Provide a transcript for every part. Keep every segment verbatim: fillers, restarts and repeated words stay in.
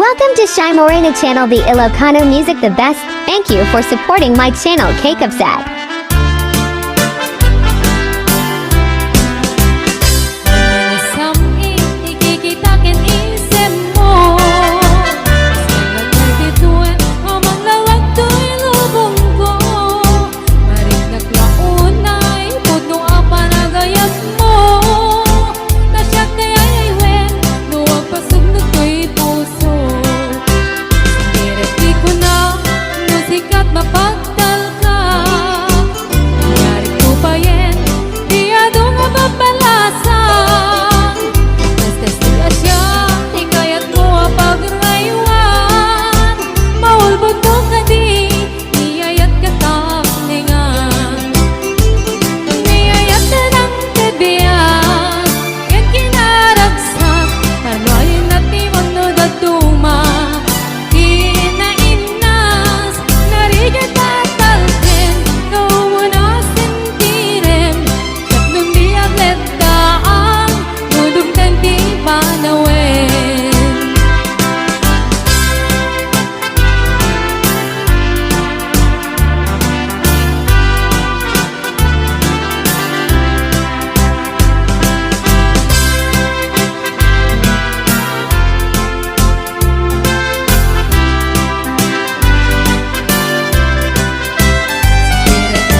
Welcome to Shy Morena Channel, the Ilocano Music, the best. Thank you for supporting my channel, Cake of Sad. Sam-i, ikikita ken isem mo. Sa nagkadituen, amanglawag toy lubong ko. Mariknak la unay, pudno a panagayat mo. Ta siak ti ay-ay wen, no agpasugno toy puso. Direk ti kuna, no sika ti mapagtalka. Ngarud ko payen, ti adu nga babbalasang. Kaskas ti asya, ti kayat mo a pagraywan. Maulbod mo kadi, ti ayat ka tapnengan. Ti ayat ta nang ti biag, ken kinaragsak, parmayen na ti mano dadduma. Kinainnas, narigat a talken, kaumon a sentirem, tapno di agleddaang, no dumteng ti panawen.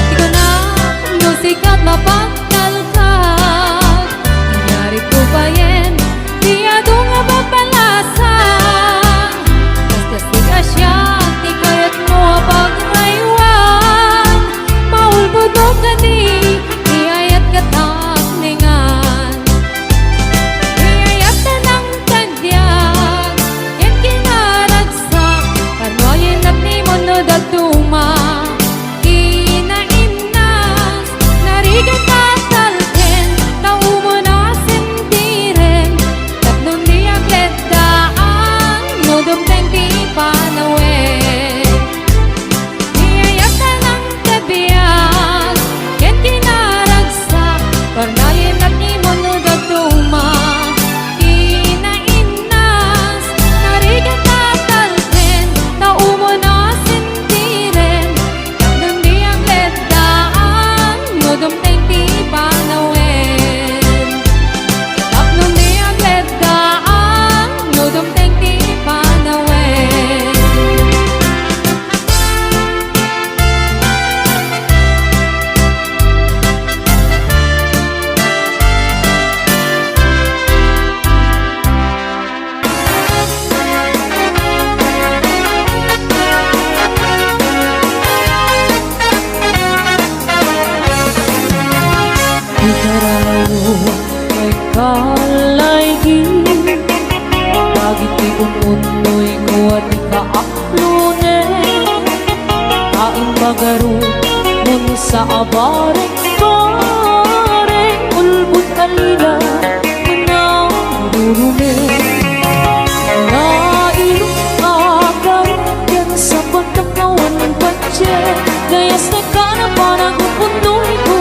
Ikaw na, no sika ti mapagtalkak, ngarud ko payen, ti adu nga babbalasang. Kaskas ti asya, ti kayat mo a pagraywan. Maulbod mo kadi, ti ayat ka tapnengan. Ti ayat ta nang ti biag, ken kinaragsak, parmayen na ti mano dadduma. Kinainnas, narigat a talken, kaumon a sentirem, tapno di agleddaang, no dumteng ti panawen. Ti ayat ta nang ti biag, ken kinaragsak, parmayen na ti mano dadduma. Kinainnas, narigat a talken, kaumon a sentirem, tapno di agleddaang, no dumteng ti panawen. Tapno di agleddaang, no dumteng ti panawen. Ikaraw nga ikalaigi, dagiti un-unnoyko a di kaaplonen, a impagarupmon sa a bareng-bareng, ulbod a lila, nga narurumen. Nairuk a garuk ken sa pagkakawan patien, gayas na ka na panagununnoyko,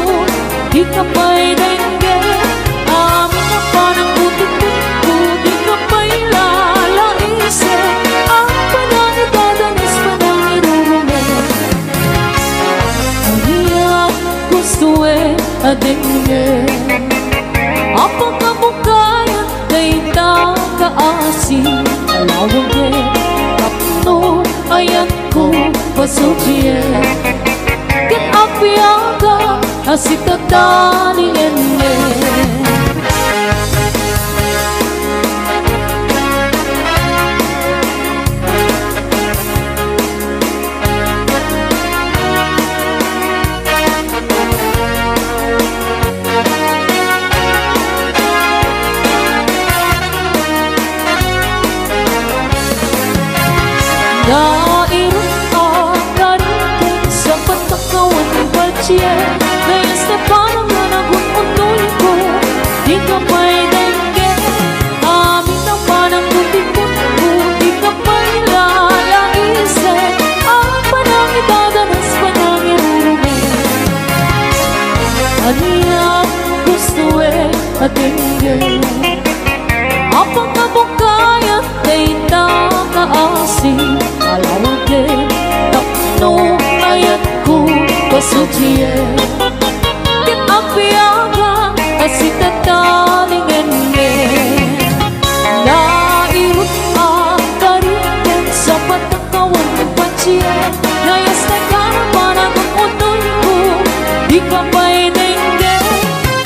di ka pay denggen. Amin a panagbutikbutko, di ka pay lalaisen. Ang panangidadanes, panangirurumen. Ania gustoen a denggen? Apang a bukayan dayta kaasi a lawagen, tapno ayatko pasubien. Ket agbiaga a sitatalien. Nairuk a garuk ken sa pagkakawan patien, gayas na parang nga nagun-unnoyko, di ka pay denggen. Amin a panagbutikbutko, di ka pay lalaisen. Ang panangidadanes, panangirurumen. Ania gustoen a denggen? Apang a bukayan dayta nga Ket agbiaga a sitatalingenmi, nairut a kari ken sapat a kawen patien, nayas na ka na panagun-unoyko, di ka pay denggen,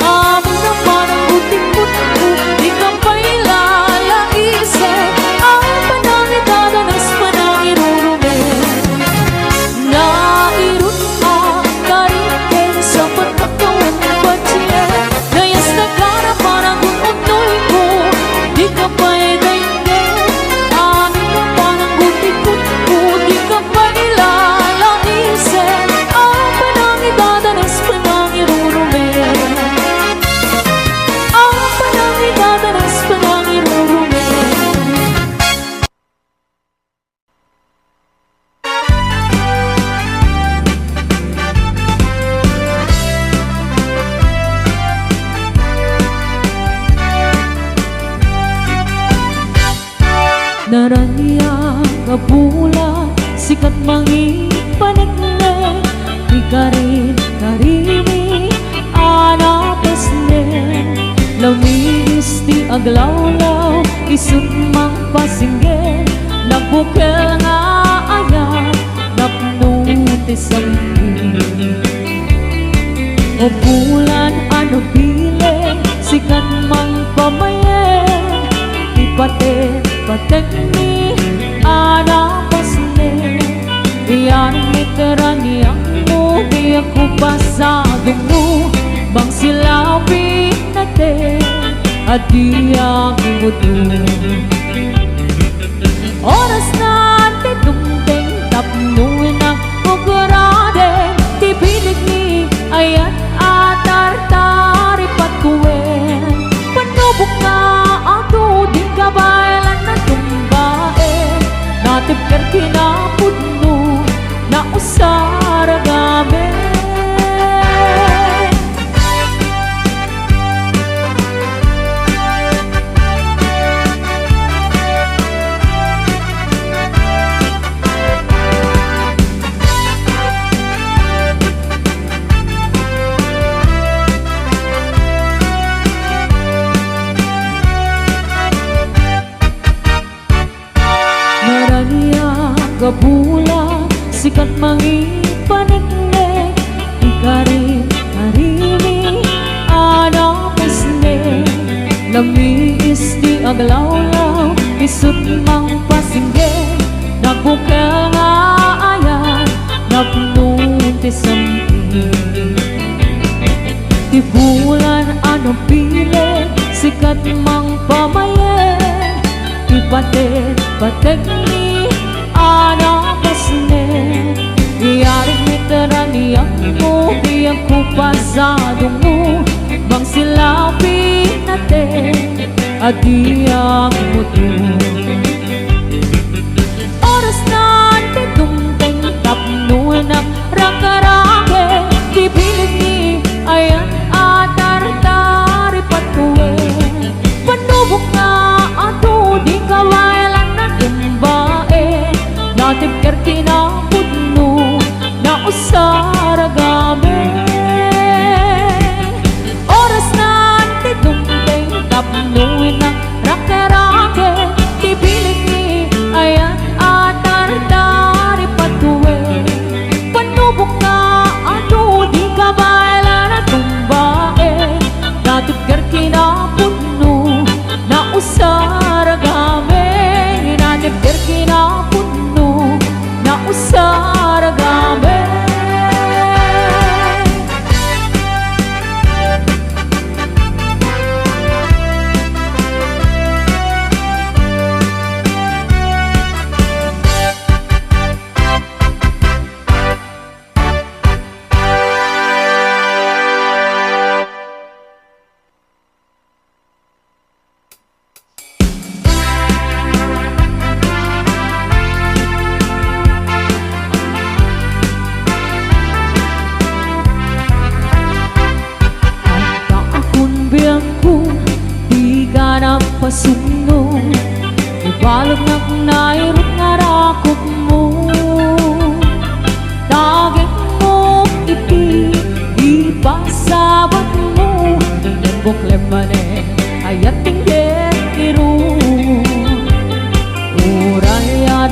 amin a pananggutikutko, di ka pay lalaisen, a panangidadanas, panangirurumen. Nairut a kari ken sapat a kawen patien, nayas na ka na panagun-unoyko, di ka pay denggen, amin a pananggutikutko, di ka pay lalaisen, a panangidadanas, panangirurumen, a panangidadanas, panangirurumen. Naraniag a bulan, sikat mangipaneknek, ikarin-karimi a napesnek. Lamiis ti aglawlaw, isut' mangpasingger, nabukel nga ayat, napno ti sangpit. O bulan a nabileg, sikat mangpamayen, ti patek-patekmi a napasnek. Iyan, iteranianmo, diak pasadengmo, mangsilabi natek a diak imutlo. Orasna ti dumteng tapno inak uguradek ti bilegmi, ayat a tartaripatko wen. Panubok nga adu, di kabaylan a tumbaen, natibker kinapudno, nausarag amin. Naraniag a bulan, sikat mangipaneknek, ikarin-karimi a napesnek. Lamiis ti aglawlaw, isut' mangpasingger, nabukel nga ayat, napno ti sangpit. Ti bulan a nabileg, sikat mangpamayen, ti patek-patekmi a napasnek. Iyarik, iteranianmo, diak pasadengmo, mangsilabi natek a diak imutlo. Orasna ti dumteng tapno inak rakaraken ti bilegmi, ayat a tartaripatko wen. Panubok nga adu, di kabaylan a tumbaen, natibker kinapudno, nausarag amin. Orasna ti dumteng tapno inak rakaraken ti bileg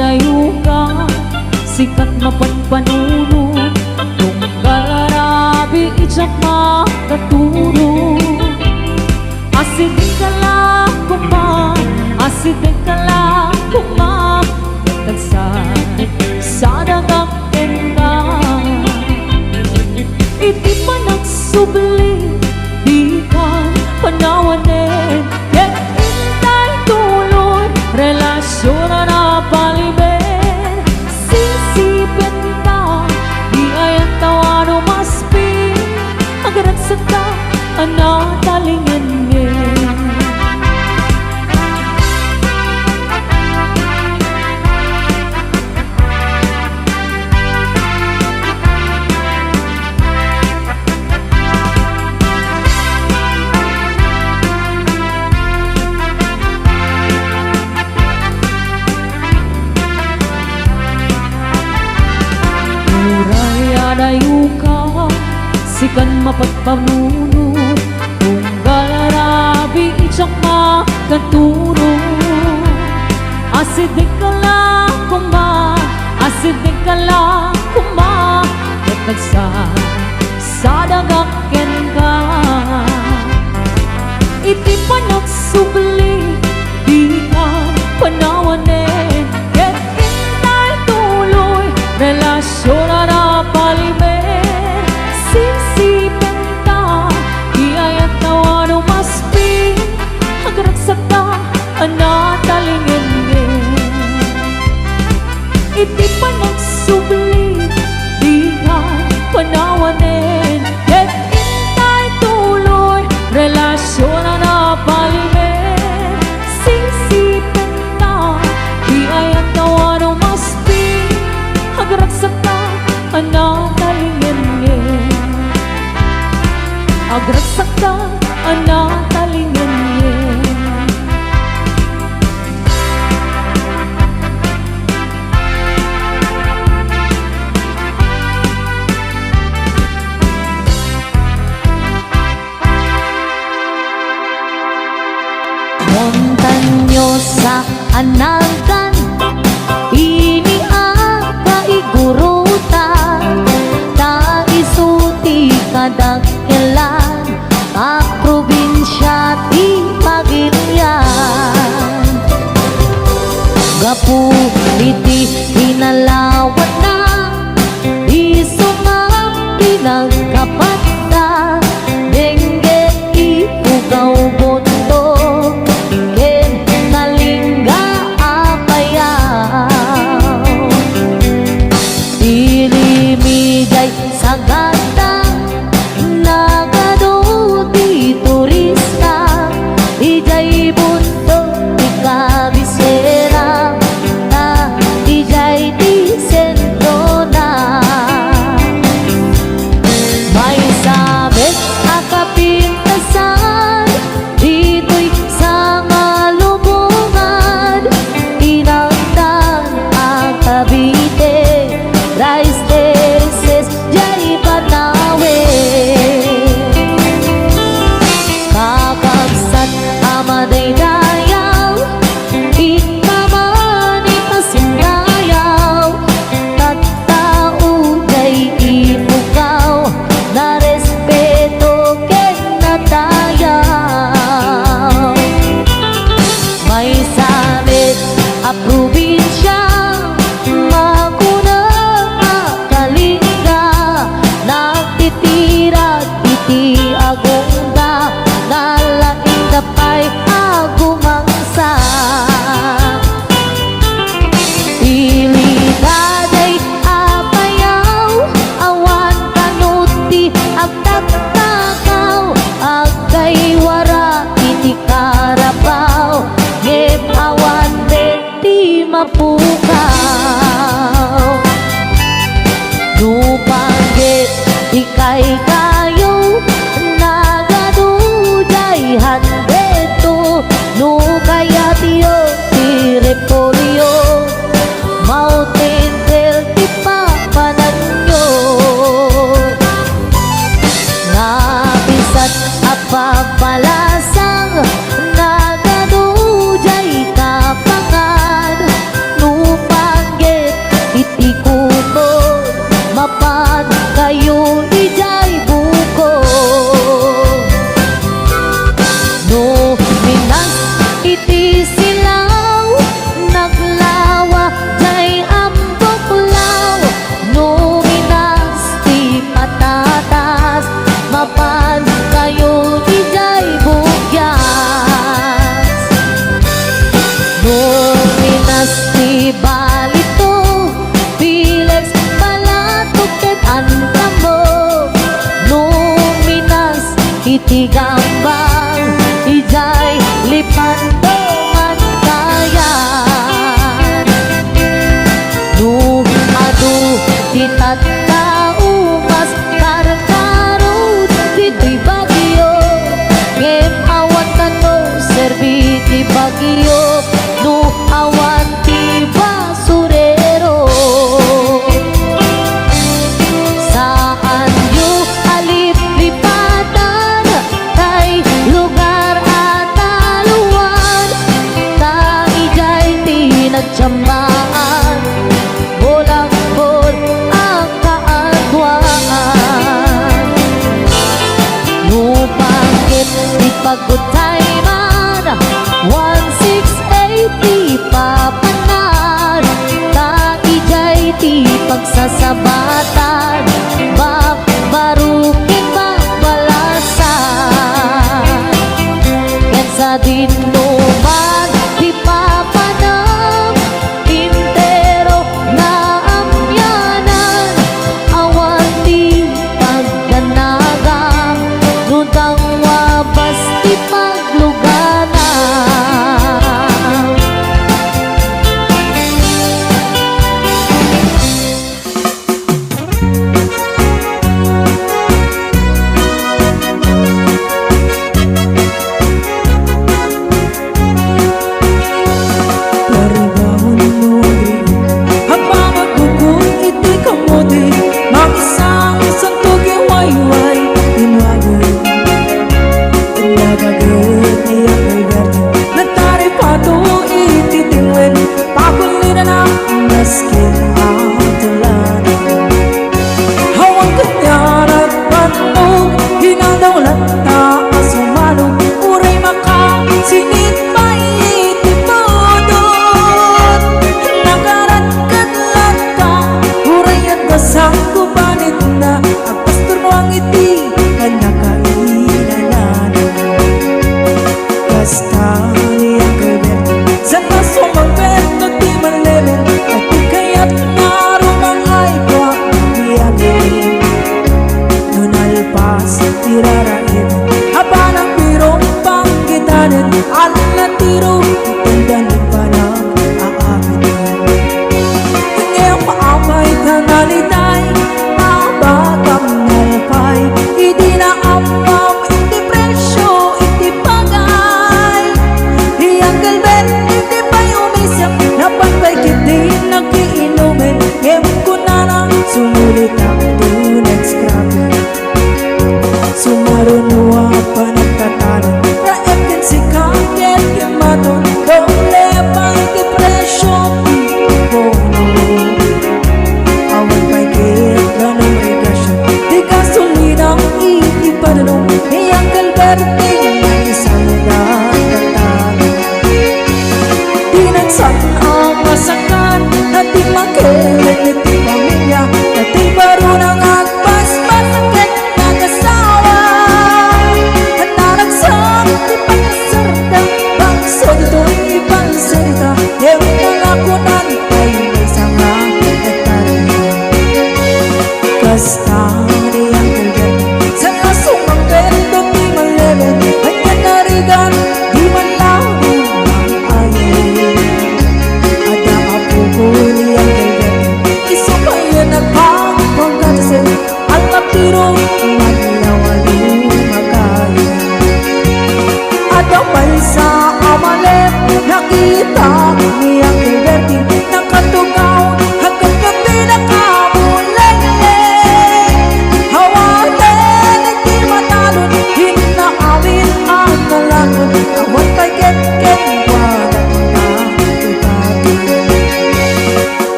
Dayoka, sikat mapanpanuno, tunggal rabii diak makaturo. Asidegka la koma, asidegka la koma, ket agsadsada kenka. Iti panagsubli, dikan panawanen, ket intay tuloy, relasion a napalibet. Sinsipenta, di ayantawa no maspin, agragsakta a natalingengen. Uray adayoka, sikan mapanpanuno, tunggal rabii diak makaturo. Asidegka la koma, asidegka la koma, ket agsadsada kenka. Iti panagsubli, dikan panawanen, ket intay tuloy, relasion a napalibet. Sinsipenta, di ayantawa no maspin, agragsakta a natalingengen. Iti panagsubli, dikan panawanen, ket intay tuloy, relasion a napalibet. Sinsipenta, di ayantawa no maspin, agragsakta a natalingengen. Agragsakta a natalingengen. Montañosa a nagan, ini a kaigurutan, ta isu ti kadakkelan a probinsia ti Pagilian. Gapu iti kinalawanna, isu nga pinagkapatda, dengge, ipugaw, buntok, ken nalingga a payaw. Ilimigay sagada, nagadu ti turista, idiay buntok ti kabisera, ta idiay ti sentrona. Maysa met a kapintasan, ditoy sa malubongan, inangtan a Cavite, rice terraces, jay panawen. Kakabsat a madaydayaw, ikaman a sindayaw, tattao jay ipukaw, narespeto ken natayaw. Maysa met a probinsia, makuna a Kalinga, nagtitirag iti agongda, nalaingda pay a gumangsa. Ilidaday a payaw, awan kano ti agtaktakaw, aggaywara iti karabaw, ngem awan met ti mapukaw. Nupay ket ti kaykayo, nagadu jay handetto, no kayatyo ti repolyo, mountain trail ti papananyo. Napisat a papalasang, nagadu jay kapangan, nupay ti gambang idiay lipato mantayan. No adu ti tattao, mas karkarud ditoy Baguio, ngem awan kano serbi ti Baguio no awan ti basurero. Saanyo a liplipatan tay lugar a taluan, ta idiay ti nagtiammaan, bulakbol a kaaduan. No panggep ti pagkutayman, one six eight ti papanan, ta idiay ti pagsasabatan, babbaro ken babbalasan. Ken sadino man ti papanam, entero nga amianan, awan ti pagdanagam, no dangwabas ti paglugana. Paribaon no agrigo, agpamagkukun iti kamote, makisangisanto ken wayway ti nuago. Nagaget ni Uncle Berto, nagtaripato iti tingwen, pakulinana maskin atulan. Awan kanian a bannog, inaldaw latta a sumalog, uray makasinit pay iti pudot. Nakaradkad latta, uray adda sango banitna, agpastornuang iti kaniana kainananan. Kasta ni Uncle Berto, saan a sumangpet ti mallemen, a ti kayat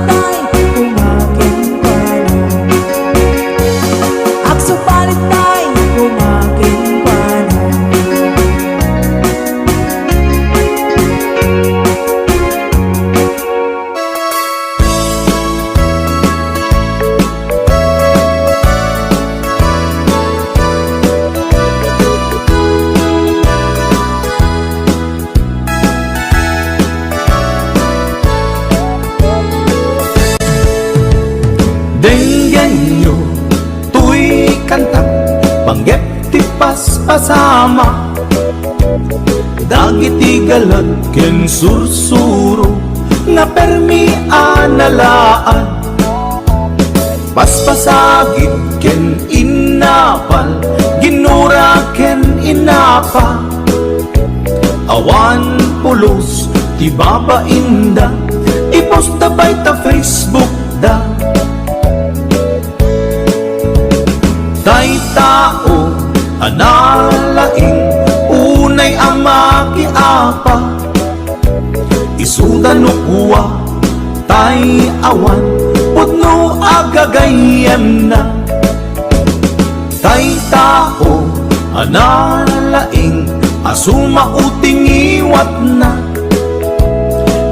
Tay, kumakenkuana. Agsubalittay, kumakenkuana. Denggenyo toy kantak, panggep ti paspasama. Dagiti galag ken sursuro, napermi a nalaan. Paspasagid ken innapal, ginura ken innapa. Awan pulos ti babainda, iposta pay ta Facebook da. Tay tao a nalaing, unay a makiapa. Isuda no kua, tay awan pudno a gagayyemna. Tay tao a nalaing a sumao ti ngiwatna.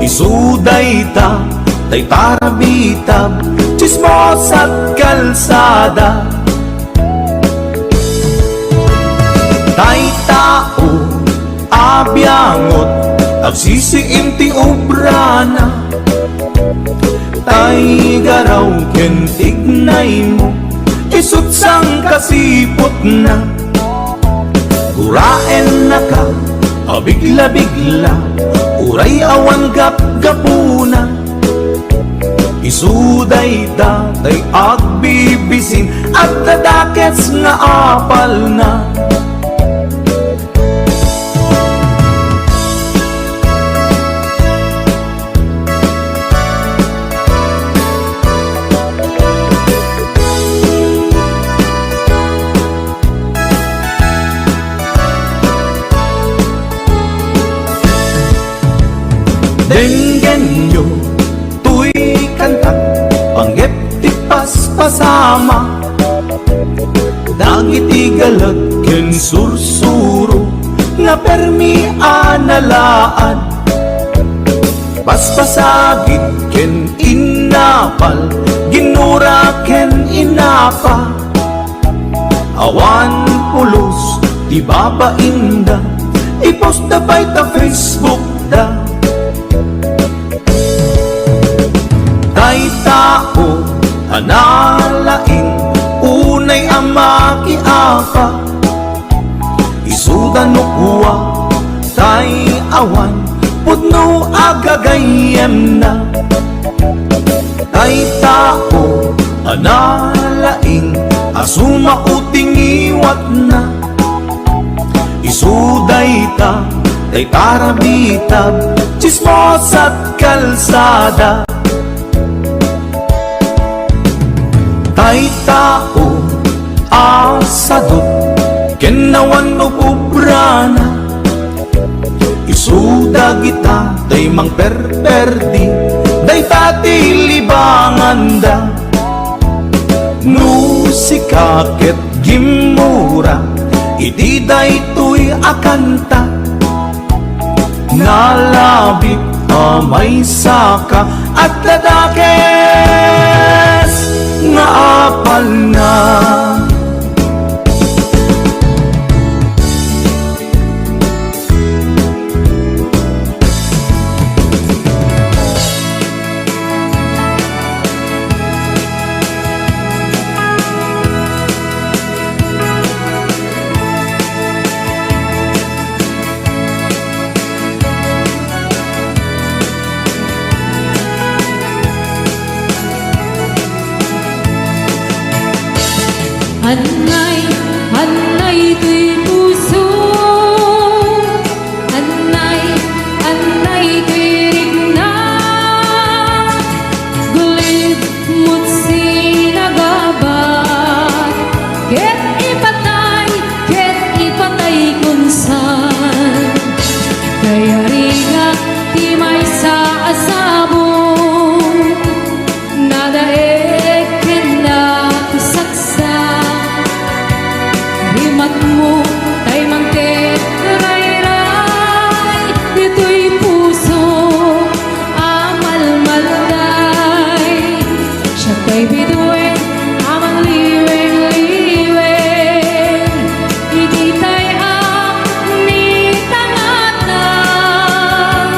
Isu dayta, tay tarabitab, tsismosa ket kalsada. Tay tao a biangot, agsisiim ti obrana. Tay garaw ken tignaymo, isut sangkasiputna. Guraennaka a bigla-bigla, uray awan gapgapuna. Isu dayta tay agbibisin, adda dakes nga apalna. Denggenyo toy kantak, panggep ti paspasama. Dagiti galag ken sursuro, napermi a nalaan. Paspasagid ken innapal, ginura ken innapa. Awan pulos ti babainda, iposta pay ta Facebook da. Tay tao a nalaing, unay a makiapa. Isuda no kua, tay awan pudno a gagayyemna. Tay tao a nalaing a sumao ti ngiwatna. Isu dayta, tay tarabitab, tsismosa ket kalsada. Tay tao a sadut ken awan ububrana. Isu dagita tay mangperperdi, dayta ti libanganda. No sika ket gimmura iti daytoy a kanta, nalabit a maysaka, adda dakes nga apalna. Annay, annay toy puso, annay, annay toy rikna. Gulid met sinagabat, ket ipatay, ket ipatay kunsan. Kayarigak ti maysa a sabong, Tay bituen a mangliwengweng, iti tay-ak ni tangatnang,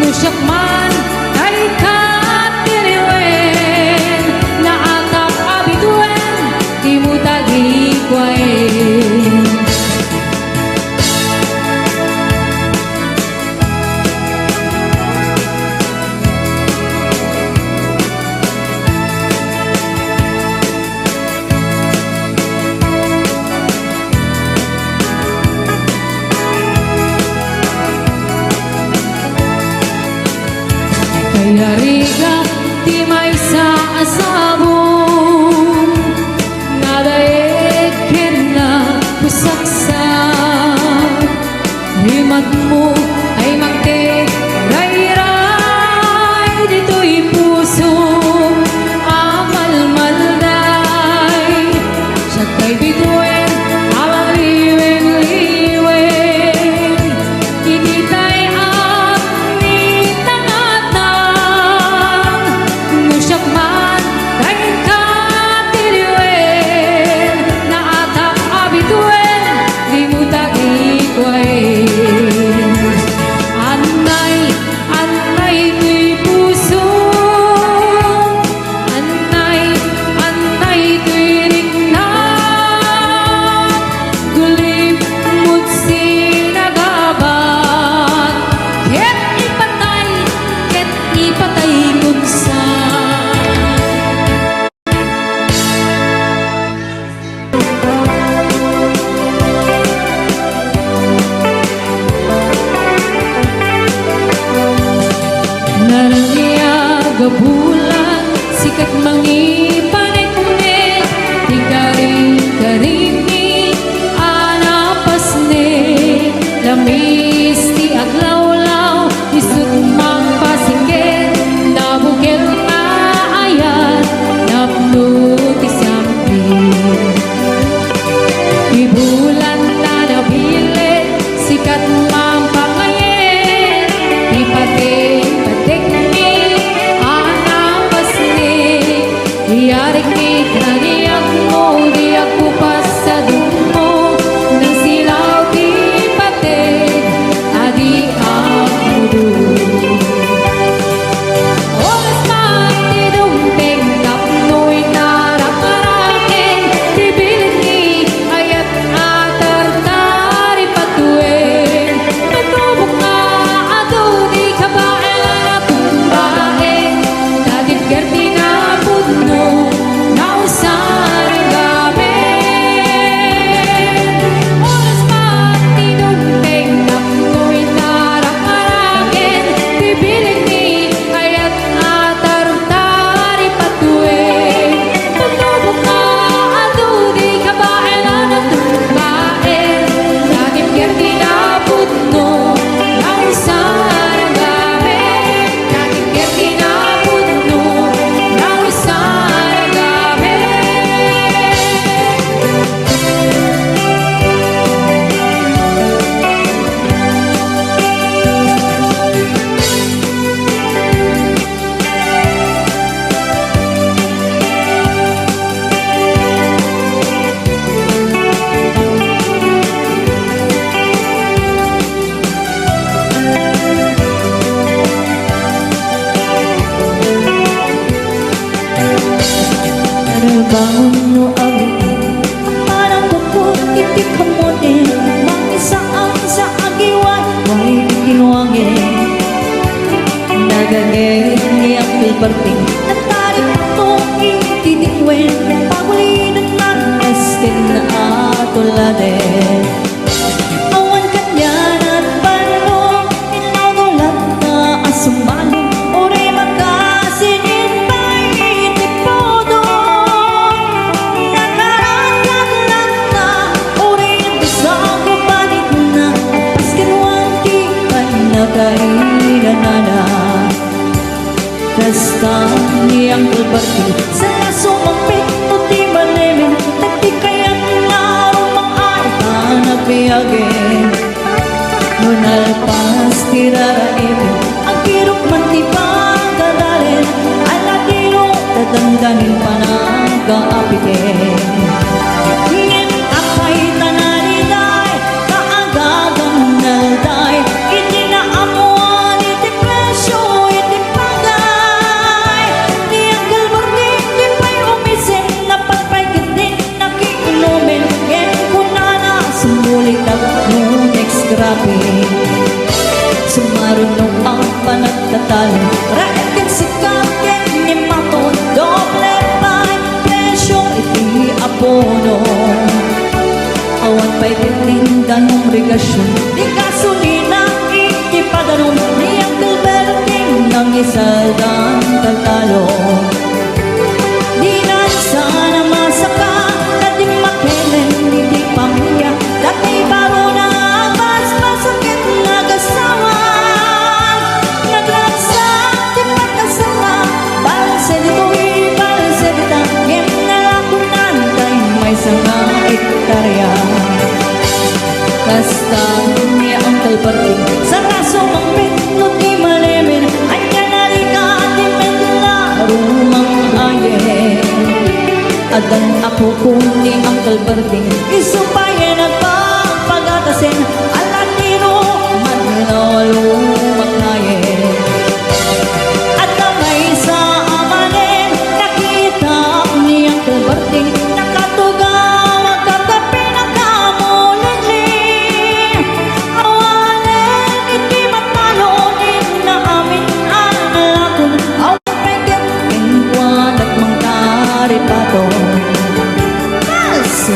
no siak man tay katiriwen, naatap a bituen, dimo tagikuayen. Kayariga ti maysa a sabong, nadaek ken napusaksak. Rimatmo ay mangted rayray ditoy pusom a malmalday. Siak tay bituen a mangliwengweng, iti tay-ak ni tangatnang, no siak man tay katiriwen, naatap a bituen, dimo tagikuayen. Annay, annay toy pusom, annay, annay toy riknam, gulipmot sinagabat, ket ipatay, ket ipatay kunsa. Naraniag a bulan, sikat mangipaneknek, ti karingkaringmi a napasnek, lamis ti aglawlaw, isut mangpasingger, nabukel nga ayat, napno ti siampir. Ti bulan a nabilet, sikat mangpangayen, ti pateg-pategmi a napasnek, Iyarikmi, raniagmo, di agkupas sa dumo, nangsilaw ti pateg a di agmudo. Oras man ti dumteng tapno inarap-araken ti bilinmi, ayat a tartari patuen, natubok nga adu di kabaelan a tumbaen, dagiti gerti napudno, nausar gamin. Oras man ti dumteng tapno inarap-araken ti bilinmi, ayat a tartari patuen. Pagtubok nga adu di kabaelan a tumbaen, dagiti gerti napudno, nausar gamin. Dagiti gerti napudno, nausar gamin. Bangon no agian, parang bukod iti kamote, mangisaan sa agiway, way ti kinuange. Nagageng ni Uncle Berting, nagtari pato iti dingwen, paguliden man esken na atulade. Awan kanian a banno, inagulatna a sumbalin, uray makasinin pay iti pudong. Nakarakatlatna, uray nagdusa ko panitna, paskeruan ti pannakaiganana. Kasta ni Uncle Berting, saan a sumampit no ti malemen, dagiti kayat nga rumang-ay panabiagen. No nalpas ti raraemen, agirok man ti pagadalan, ala ti luda Dandanin panagkaapiken. Ngem apay ta nariday, kaagagam nalday, iti naammuan iti presio iti pagay. Ni Uncle Berting, di pay umisen, napatpay ketdin, nakiinumen, ngem kunana, sumulitak no next grabe. Sumaruno a panagtatalo, raed ken sika ken ni Mato, doble pay presio iti abono. Awan pay ketdin danum regasyon, ti gasolina iti padanum, ni Uncle Berting nangisaldan tatalo. Dinan sana masaka, ta dimmakelen iti pamilia, datoy barona a basbasol ket nagasawa. Nagragsak ti pagkasama, balse ditoy, balse dita, ngem nalakonan tay maysa nga ektaria. Kasta ni Uncle Berting, saka sumangpet no ti malemen, ania narigat ti met la rumang ayen. Addan apokon ni Uncle Berting, isu payen agpapagatasen, ala ti rumang ayen. Adda maysa a malem, nakitak ni Uncle Berting, nakatugaw, agkapkapi, nakamuliglig. Awanen iti matalo, ni naamin a nalakon, awan pay ket kenkuana mangkaripato. Yes!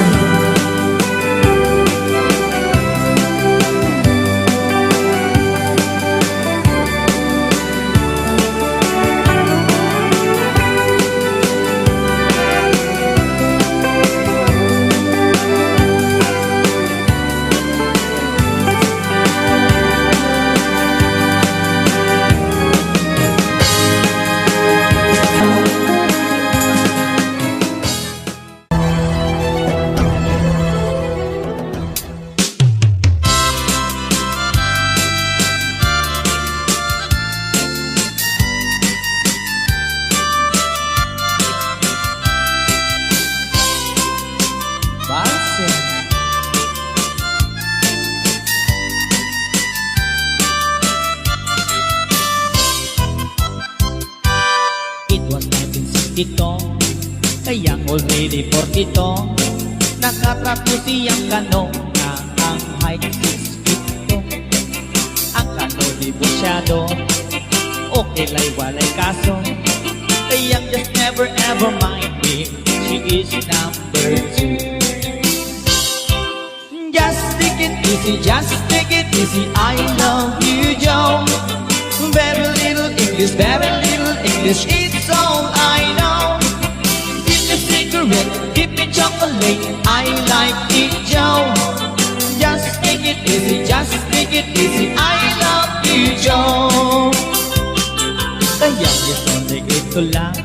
Balse. It was nineteen sixty-two, kayang already forty-two. Nakatrato siyang kano nga ang height six feet two. Ang kano diborsado, okay lay walay kaso. Kayang just never ever mind me, she is number two. Just take it easy, just take it easy, I love you, Joe. Very little English, very little English, it's all I know. Give me cigarette, give me chocolate, I like it, Joe. Just take it easy, just take it easy, I love you, Joe. Kaya gusto ni ito lang,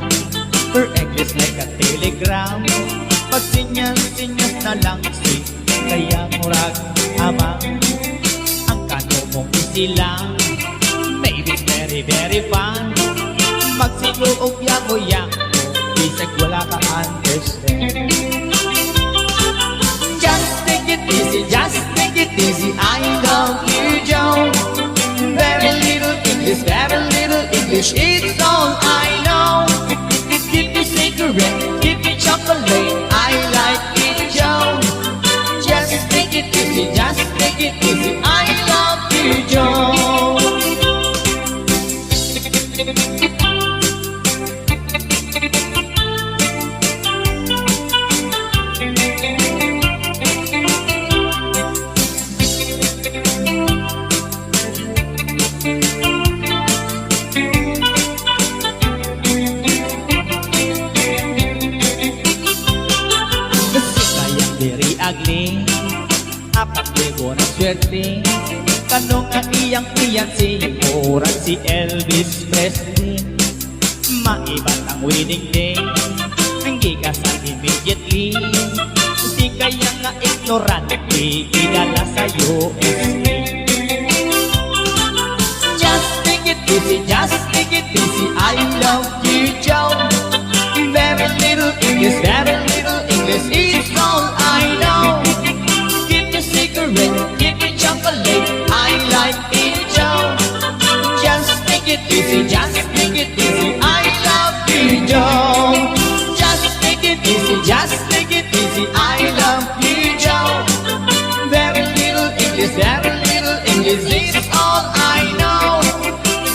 her English like a telegram. Pagsinyas-sinyas na lang si Kaya murag abang ang kano mong isilang. Baby's very, very fun. Magsigo og yago-yago, bisag wala ka understand. Just take it easy, just take it easy. I love you, Joe. Very little English, very little English. It's all I know. Give me cigarette, give me chocolate. I like it, Joe. Just take it easy, just take it easy. I love you, Joe. Kasi kayang diri agli, apat libo na swerte. Kano nga iyang fiancé, murag si Elvis Presley. Maibat ang wedding day, ang gikas ang immediately. Di kaya nga ignorante, idala sa U S A. Just take it easy, just take it easy. I love you, Joe. Is very little English is all I know. Give me cigarette, give me chocolate, I like it, Joe. Just take it easy, just take it easy, I love you, Joe. Just take it easy, just take it easy, I love you, Joe. Very little English, very little English, this is all I know.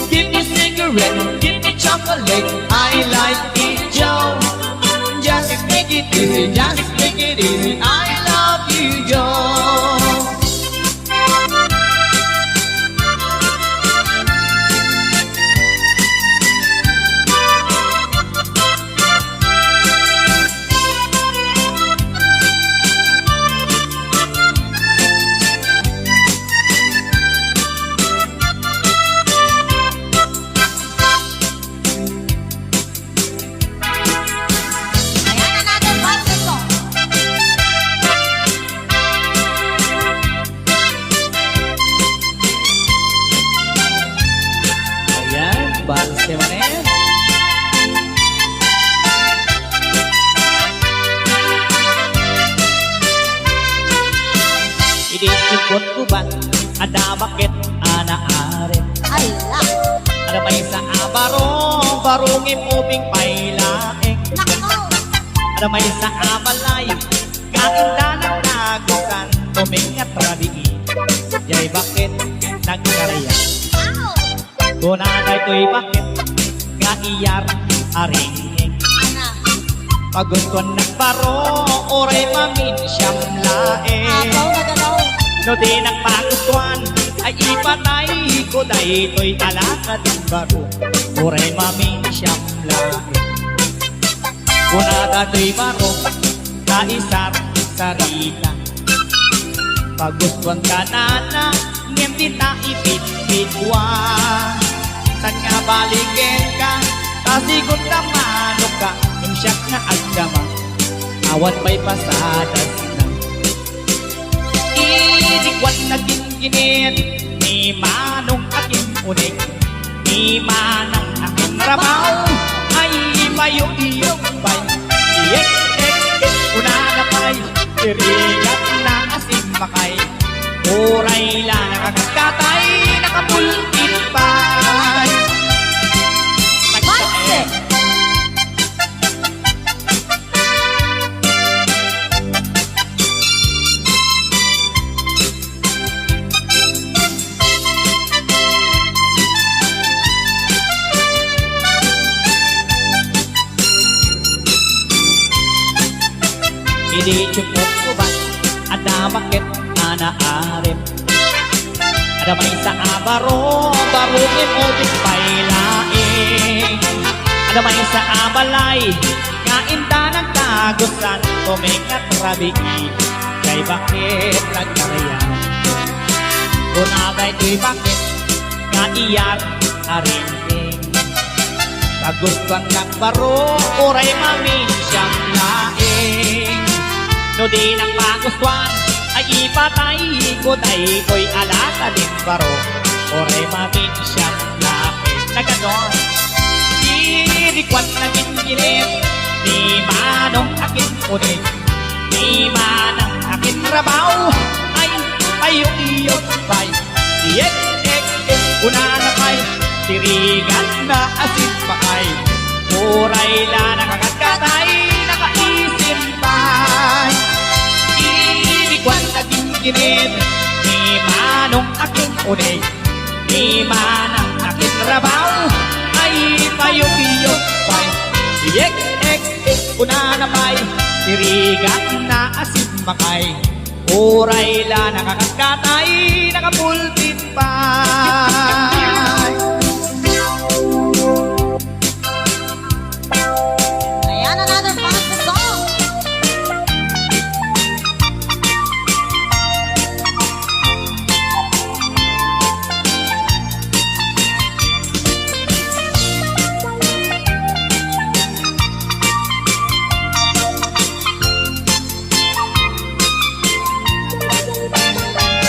Give me cigarette, give me chocolate, I like it, Joe. Just take it easy, just take it easy, I love you, Joe. Ayan, another basket song. Ayan, banse man yan. Idi tiyukot ko ba, adda baket a naarim. Ala! Adda maysa a baro, baro ngem ubing pay laeng. Nako! Adda maysa a balay, nga indanak nagusan, tumingat rabii. Jay baket nagkariam. Ow! Kuna daytoy baket nga iyar a ringing. Ana. Pagustuannak baro, uray maminsiam laeng. Apaw, naganaw. No dinak pagustuan, ay ipatayko daytoy alakad baro, uray maminsiam laeng. Kuna daytoy baro, kaisarsarita. Pagustuanka nana, ngem dita ipitpituan. Saan nga balikenka, ta sigun ta manokka, ngem siak nga agdama, awan pay pasadasna. Idi kuan nagingginit, ni manong a kin-unik, ni manang a kinrabaw, ay ipayukyuk pay. Yek, ek, ek, kunana pay, irigatna a simmakay. Uray la nakakatkatay, nakapulkit pay. Banse! Idi tiyukot ko ba, adda baket a naarim. Adda maysa a baro, baro ngem ubing pay laeng. Adda maysa a balay, nga indanak nagusan, tumingat rabii, jay baket nagkariam. Kuna daytoy baket nga iyar a ringing. Pagustuannak baro, uray maminsiam laeng. No dinak pagustuan, ay ipatayko daytoy alakad baro, uray maminsiam laeng. Nagano? Idi kuan nagingginit, ni manong a kin-unik, ni manang a kinrabaw, ay payukyuk pay. Yek, ek, ek, kunana pay, irigatna a simmakay. Uray la nakakatkatay, nakaisim pay. Idi kuan nagingginit, ni manong a kin-unik, ni manang a kinrabaw, ay payukyuk pay. Yek, ek, ek, kunana pay, irigatna a simmakay. Uray la nakakatkatay, nakapulkit pay. Ayan, another fun song.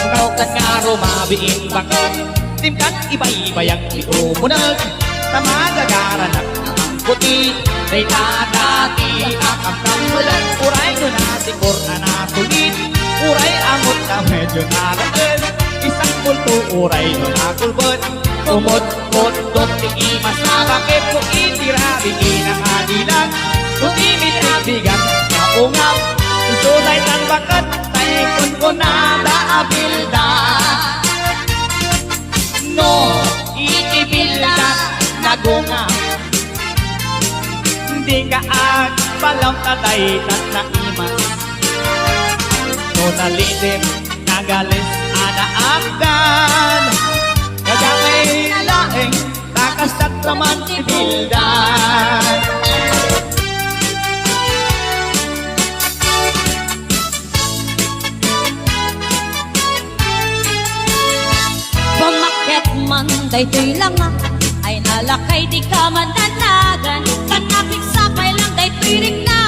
Ikaw ket nga rumabiin baket, dimkan ibaybayag ti umuneg, ta magagaranak a mangkuti, dayta da Ati a kamkammulan, uray no nasikor a nasulit, uray amot a medyo naraken, isang multo, uray no nakulbet, umot-otdot ti imas a bakit, no iti rabii a kadilan, no ti mitbigat a ungab, isu daytan baket, tay kunkunada a bilda. No iti bilda nagungab, dinka agpalaw ta daytan naimas. No nalitim, nagalis a naapdan, kadakay laeng, ta kasat laman ti bilda. Pummaket man daytoy langa, ay nalakay ti kamananagan, tan napigsa pay lang daytoy rikna,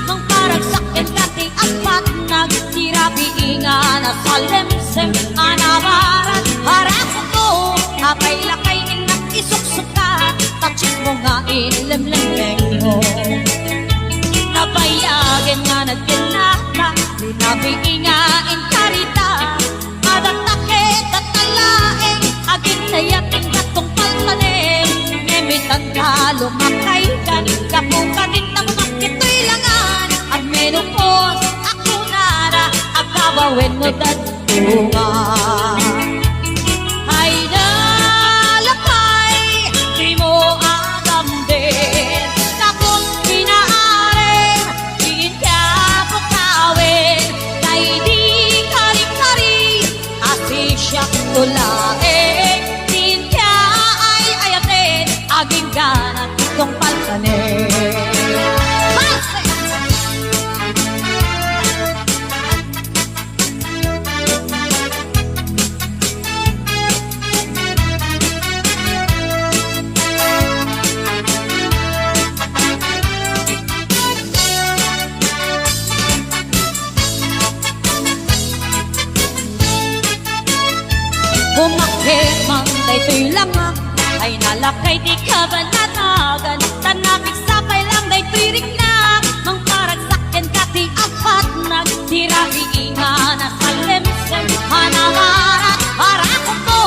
mangparagsak kenka ti apatnag, ti rabii nga nasalemsem a nabarat, arakko, apay lakay innak isuksuka, ta chismo nga inlemlemmengmo. Nabayagen nga nagkennaka, ti rabii nga inkarita, Adda ta ket adda laeng, aginnayat ti gatong paltanem. Ngem itan ta lumakaykan, gapu kadin ta kumakit toy langan. Agmenopause, a kunana, agabawen no dadduma. Ay, nalakay, dimo agamden, gapu ti naarem, Ti inka pukawen, daydi kari-kari, a sisiak to laeng, ti inka ay-ayaten, agingganan tungpal kanen. Halse! Umakke man daytoy langa, ay nalakay ti kabanatagan, tan napigsa pay lang daytoy rikna, mangparagsak kenka ti apatnag, ti rabii nga nasalemsem, a nabarat, arakko,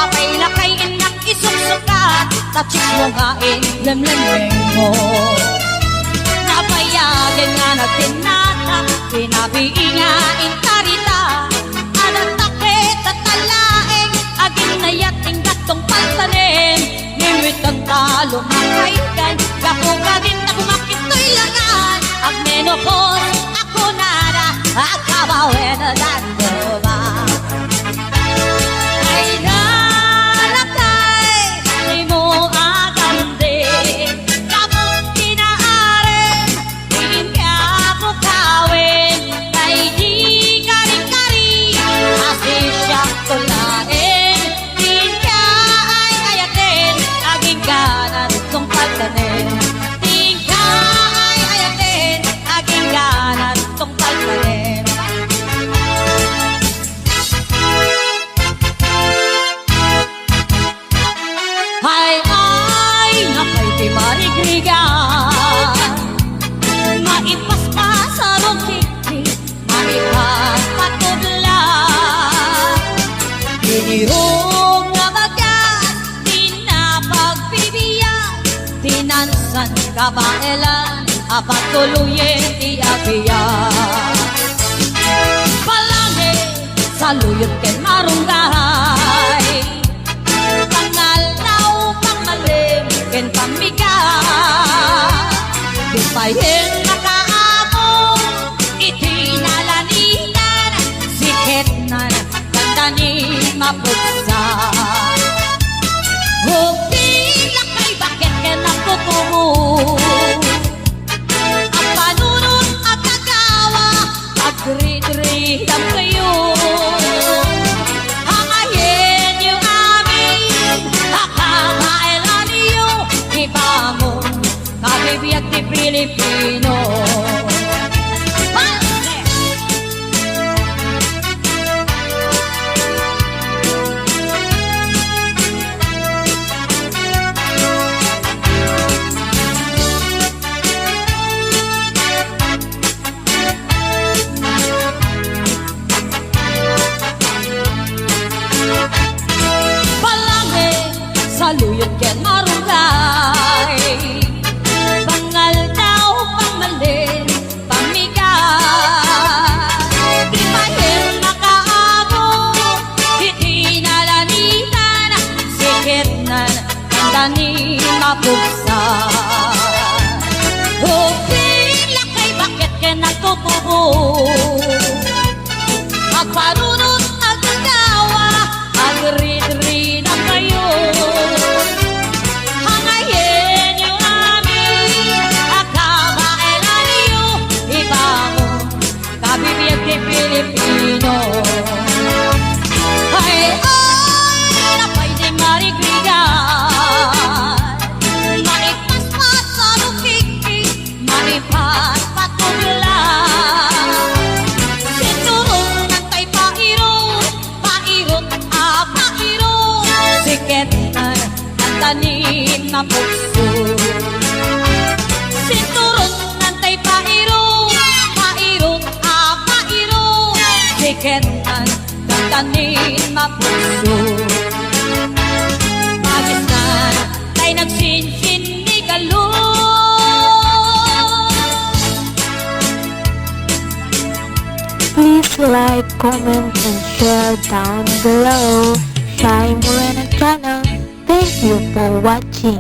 apay lakay innak isuksukat, ta chismo nga inlemlemmengmo. Nabayagen nga nagtinnata, ti rabii nga inkarita, adda ta ket adda laeng, aginnayat ti gatong paltanem, ngem itan ta lumakaykan, gapu kadin ta kumakit toy langan, agmenopause, a kunana, agabawen dadduma. Ay, nalakay, dimo agamden, gapu ti naarem, Inka pukawen, daydi kari-kari, a sisiak to laeng. Inka ay-ayaten, agingganan tungpal tanem. Inka ay-ayaten, agingganan tungpal tanem. Hay, ay, napay ti marigrigan, maipaspas a rukikki, maipagpatubla. Dinirog nga bagas, di na pagbibiag, tinansan kabaelan, a patuloyen ti agbiag. Palangit, saluyot ken marunggay. Pangaldaw, pangmalem, ken pammigat. Di payen makaammo iti nalanitan, siketnan, kanda ni mapegsa. Hubing lakay baket ken agkukumo. A panunot a tagawa, agridridam kayo. Angayenyo amin, a kakaelanyo, ibangon, kabibiag ti Pilipino. Balse! Tanim a pukso. Sinturon ngan tay pairo, pairo a pairo. Chicken ngan tanim a pukso. Magisnan tay nagsinsin ni Galo. Please like, comment, and share down below. Shai Moreno Channel. Thank you for watching.